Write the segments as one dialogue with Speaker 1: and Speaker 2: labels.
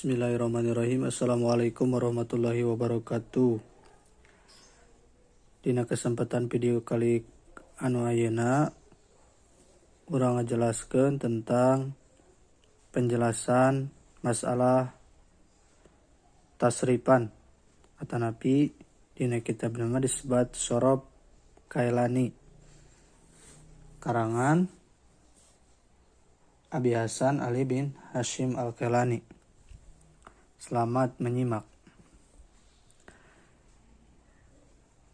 Speaker 1: Bismillahirrahmanirrahim. Assalamualaikum warahmatullahi wabarakatuh. Dina kesempatan video kali anu ayeuna urang ngajelaskeun tentang penjelasan masalah tasrifan atanapi dina kitab nama disebut Sorof Kailani karangan Abi Hasan Ali bin Hashim Al-Kailani. Selamat menyimak.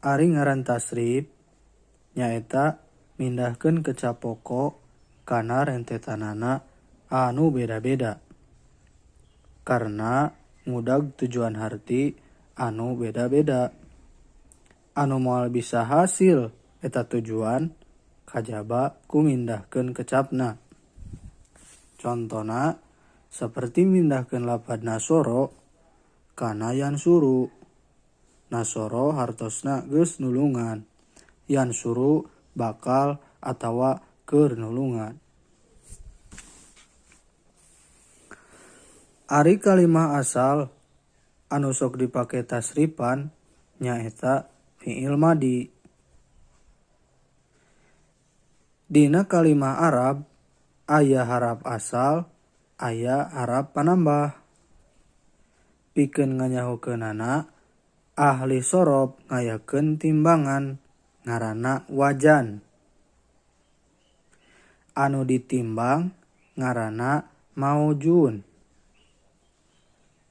Speaker 1: Ari ngaran tasrif nyaeta mindahkeun kecap pokok kana rentetanana anu beda-beda karena ngudag tujuan harti anu beda-beda. Anu moal bisa hasil eta tujuan kajaba ku mindahkeun kecapna. Contona seperti mindahkeun lapad nasoro kana yansuru. Nasoro hartosna geus nulungan, yansuru bakal atawa keur nulungan. Ari kalimah asal anu sok dipake tasrifan nyaeta fi'il madi. Dina kalimah Arab aya harap asal, aya harap panambah. Pikeun nganyahokeunana ahli sorof ngayakeun timbangan ngaranna wajan. Anu ditimbang ngaranna maujun.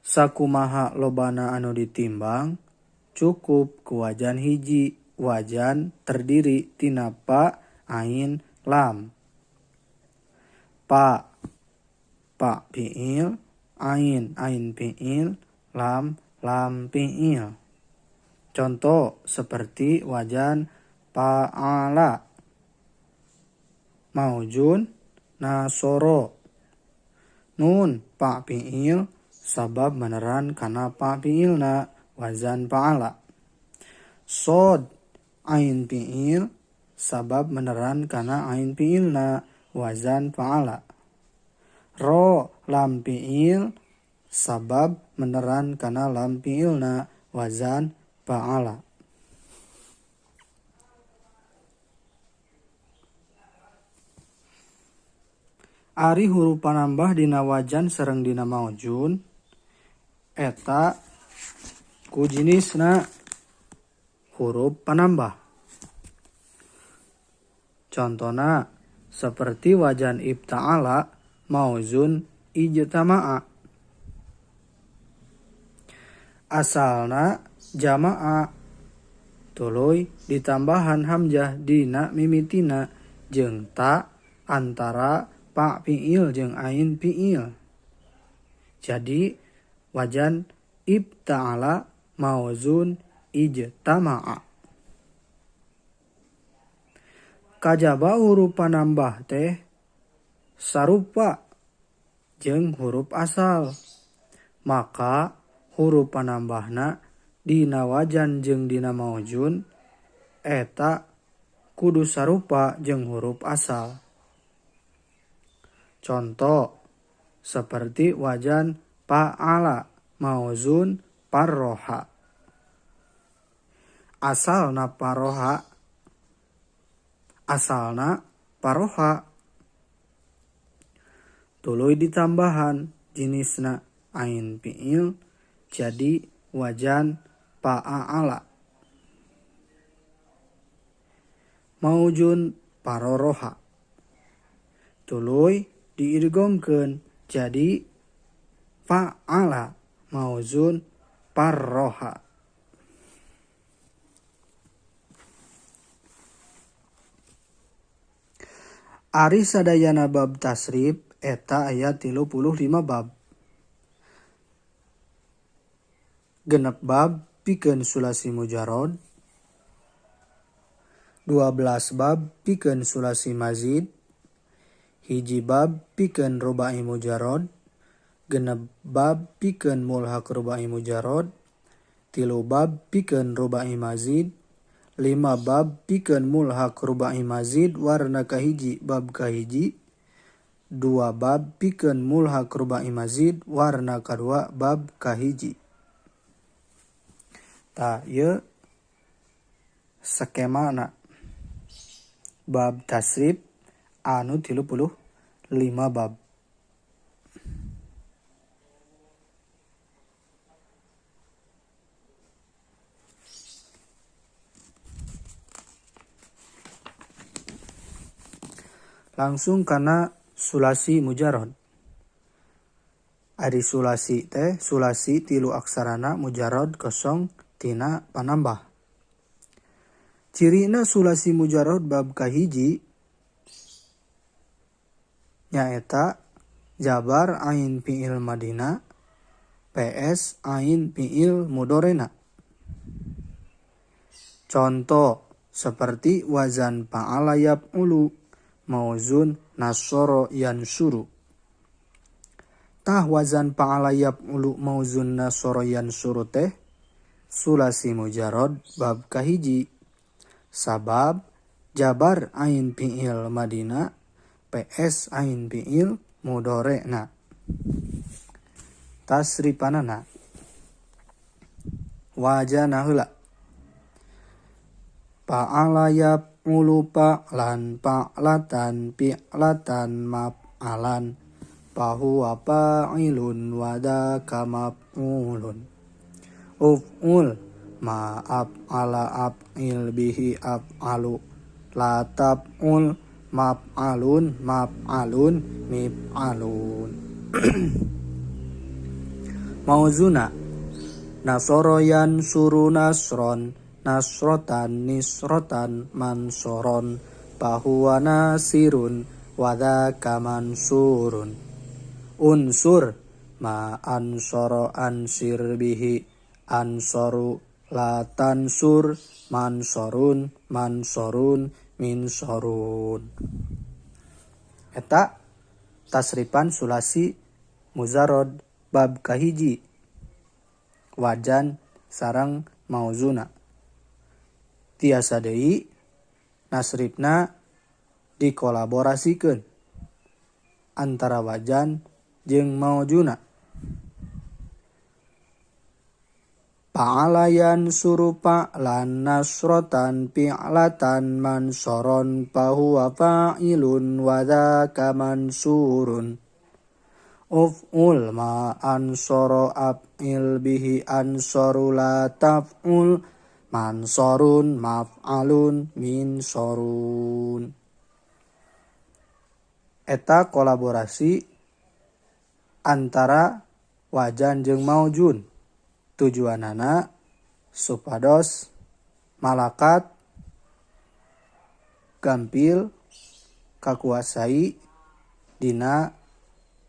Speaker 1: Sakumaha lobana anu ditimbang cukup ku wajan hiji. Wajan terdiri tina pa, ain, lam. Pa, pa fi'il, ain, ain fi'il, lam, lam fi'il. Contoh seperti wajan fa'ala, maujun nasoro. Nun pa fi'il sabab meneran kana pa fi'ilna wazan fa'ala. Sod ain fi'il sabab meneran kana ain fi'ilna wazan fa'ala. Ro lam fi'il sabab meneran kana lam fi'ilna wazan fa'ala. Ari huruf panambah dina wajan sareng dina maujun eta ku jinisna huruf panambah. Contona seperti wajan ibta'ala mauzun ijtama'a. Asalna jama'a tuluy ditambahan hamzah dina mimitina jeung ta antara pa fi'il jeung ain fi'il. Jadi wajan ibta'ala mauzun ijtama'a. Kajaba huruf panambah teh sarupa jeung huruf asal, maka huruf panambahna dina wajan jeung dina maujun eta kudu sarupa jeung huruf asal. Contoh seperti wajan fa'ala mauzun parroha. Asalna paroha, asalna paroha tuluy ditambahan jinisna ain fi'il jadi wajan fa'ala maujun paroroha tuluy diidghamkeun jadi fa'ala mauzun parroha. Ari sadayana bab tasrif eta aya 35 bab. 6 bab pikeun sulasi mujarad, 12 bab pikeun sulasi mazid, 1 bab pikeun rubai mujarad, 6 bab pikeun mulhaq rubai mujarad, 3 bab pikeun rubai mazid, 5 bab pikeun mulhaq rubai mazid warna kahiji bab kahiji, 2 bab pikeun mulhaq rubai mazid warna kadua bab kahiji. Tah ieu skemana bab tasrif anu 35 bab. Langsung kana sulasi mujarrad. Ari sulasi teh sulasi 3 aksarana mujarrad kosong tina panambah. Cirina sulasi mujarrad bab kahiji nyaeta jabar ain fi'il madina PS ain fi'il mudorena. Contoh seperti wazan fa'ala yaf'ulu mauzun nasoro yansuru. Tah wazan fa'ala yaf'ulu mauzun nasoro yansuru teh sulasi mujarrad bab kahiji. Sabab jabar ain fi'il madina PS ain fi'il mudorena. Tasripanana wajana heula fa'ala yaf'ulu fa'lan fa'latan fi'latan maf'alan fahuwa fa'ilun wa dzaka maf'ulun. Uf'ul ma af'ala af'il bihi af'alu la taf'ul maf'alun maf'alun mif'alun. Mauzuna nasoro yansuru nasron nasrotan nisrotan mansoron fahuwa nasirun wa dzaka mansurun. Unsur ma ansoro ansir bihi ansoru la tansur mansorun mansorun minsorun. Eta tasripan sulasi mujarrad bab kahiji wajan sareng mauzuna. Tiasa deui nasrifna dikolaborasikeun antara wajan jeung mauzuna. Fa'ala yansuru fa'lan nasrotan fi'latan mansoron fahuwa fa'ilun wa dzaka mansurun. Uf'ul ma ansoro af'il bihi ansoru la taf'ul mansorun maf'alun minsorun. Eta kolaborasi antara wajan jeung maujun. Tujuanana supados malakat gampil kakuasai dina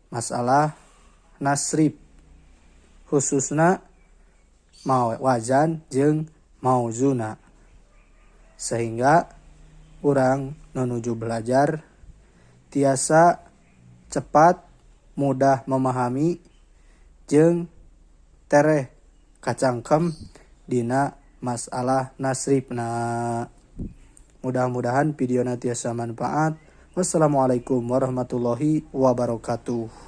Speaker 1: masalah nasrib khususna wajan jeung mauzuna, sehingga urang menuju belajar tiasa cepat mudah memahami jeung tereh kacangkem dina masalah nasribna. Mudah-mudahan videona tiasa manfaat. Wassalamualaikum warahmatullahi wabarakatuh.